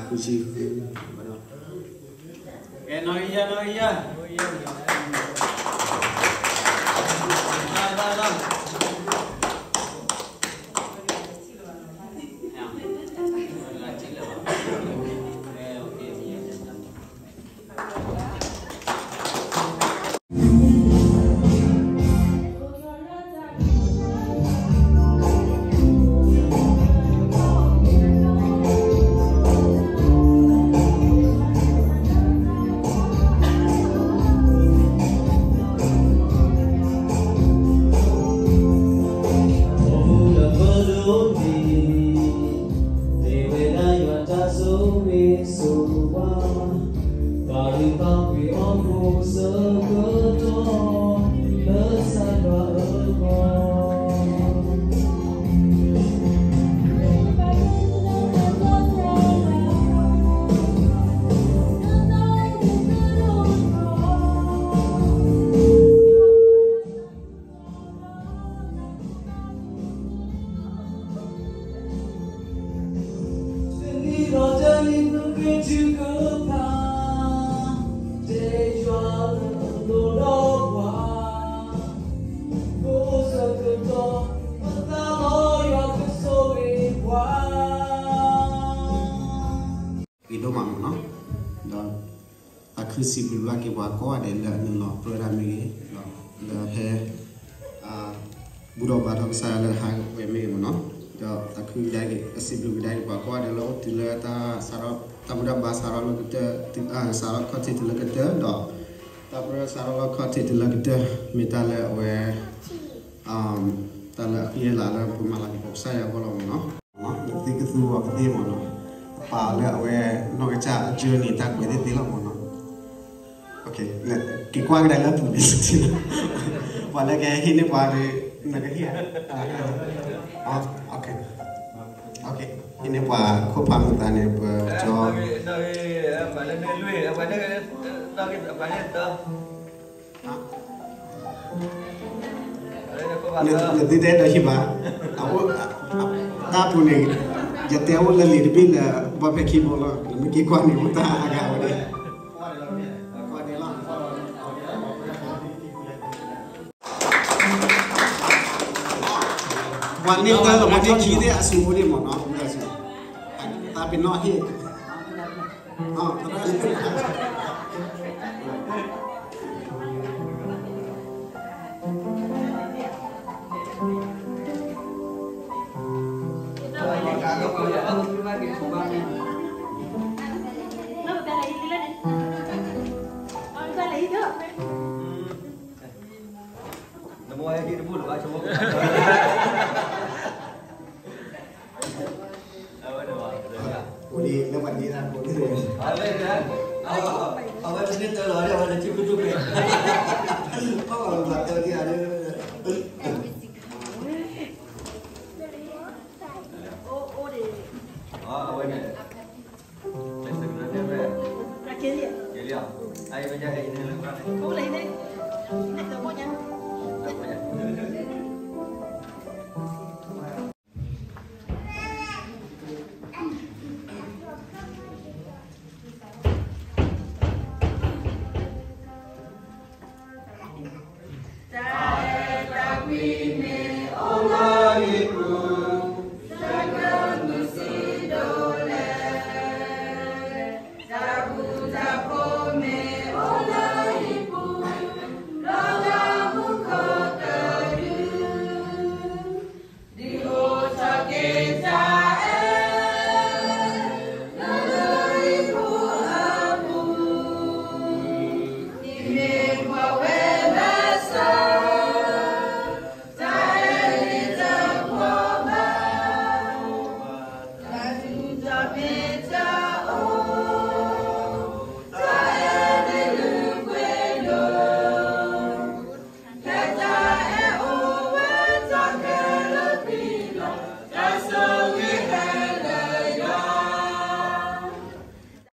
ဃုဆံ, ကဲ နီၢ်အံၤယၤ နီၢ်အံၤယၤ, လၢ လၢ လၢ အိၣ်မူလၢပဒိၣ်န့ၣ် မ့ၢ်ဝဲဒၣ်ယွၤတၢ်ဆိၣ်ဂ့ၤဆိၣ်ဝါ, ဘၣ်ဒုးပာ်ကွံာ်အီၤဖိဆၢကတီၢ် လၢစၢ်ယွၤအဂီၢ်. တနံၤဒီးတနံၤ ပဃ့ထုကဖၣ် တဲယွၤလၢအလိၣ်ဒီးပှၤ, ကိးဆၢကတီၢ် ပသးလီယွၤကဆိၣ်ဂ့ၤပှၤ. ဂ့ၤဒိၣ်မးမ့ၢ်နီၤ, ဒီး သးခုစံးဘျုးဘၣ်က့ၤပှၤကိးဂၤဒဲးလၢအနုာ်လီၤပြၢတၢ်မ့ၢ်ဂ့ၤ, ဒီးလၢဟဲ ဘူၣ်ထီၣ်ဘါထီၣ်ကစၢ်ယွၤလၢတဟးဝဲမ့ၢ်ဂ့ၤမ့ၢ်နီၤ, ဒီးသးခုကဒါက့ၤ စံးဘျုးကဒါက့ၤပှၤကိးဂၤဒဲးလၢအိၣ်တုၤလၢတၢ်စးထီၣ် တၢ်ဘူၣ်တၢ်ဘါစးထီၣ်လၢကတၢၢ် စးထီၣ်ခီၣ်ထံးတုၤလၢကတၢၢ် ဒီး တၢ်ပြၢစးထီၣ်လၢခီၣ်ထံးတုၤလၢကတၢၢ် မ့ၢ်တၢ်လၢအဝဲ တၢ်လၢအဃံအလၤလၢပမၤလၤကပီၤကစၢ်ယွၤအဂီၢ်လီၤမ့ၢ်နီၤ, နသုကသူအီၤကသ့မ့ၢ်နီၤ, အပာ်လၢအဝဲ နီၢ်ကစၢ်အ journey တၢ်ကွဲးသ့ၣ်သ့ၣ်လီၤမ့ၢ်နီၤ, က့ၤကွၢ်ကဒါလၢအပူၤန့ၣ် ပှၤလၢကဟ့ၣ်န့ၢ်ပှၤဒီး နကဟ့ၣ်ဧါ, ဟ့ၣ်န့ၢ်ပှၤခိၣ်ဖးမုၢ်သးန့ၣ် ပကၠီ နသုတအဲၣ်ဒိးဟ့ၣ်ဘၣ်, အအိၣ် တၢ်ပူၤန့ၣ် ယတဲအိၣ်လၢလံာ်တဘ့ၣ်လၢ ဘီဖဲခံဘိလီၤ, နမ့ၢ်က့ၤကွၢ်န့ၣ် အိၣ်တၢ်အါဂၤဝဲန့ၣ် ပှၤန့ၢ်တၢ်လီၤ ပှၤန့ၢ်ခံသ့ၣ်အစုဖိန့ၣ်မ့ၢ်နီၤ, တၢ်ပ့ၤနီၣ်ဟ့ၣ် အဝဲန့ၣ်ဘၣ် အဝဲန့ၣ် အဝဲတန့ၢ်တၢ်လီၤ အဝဲန့ၣ် ထံဖိတၢ်ပှဲၤ အဝဲဘၣ်တၢ်ဒ်အံၤ အဝဲန့ၣ် ကဲလီၤ အံၤမ့ၢ်ညါက့ၤန့ၣ်လၢ တၢ်အဲၣ်တၢ်ကွံမ့ၢ်အိၣ်လၢဟံၣ်ပူၤ သၢကမုၢ်ဆံးဒိၣ်လဲၣ် တၢ်ဃူတၢ်ဖိးမ့ၢ်အိၣ်လၢဟံၣ်ပူၤ လီၤဂာ်မူခိၣ်ကဒု ဒုးအိၣ်ထီၣ်က့ၤတၢ်အဲၣ် လၢလၢဟံၣ်ပူၤအပူၤ ဒ်မ့ၢ်ပှၤဝဲဘၣ်ဆၣ် တၢ်အဲၣ်န့ၣ်တကွီၢ်ဘၣ် တၢ်ထူးတၢ်ဖျဲး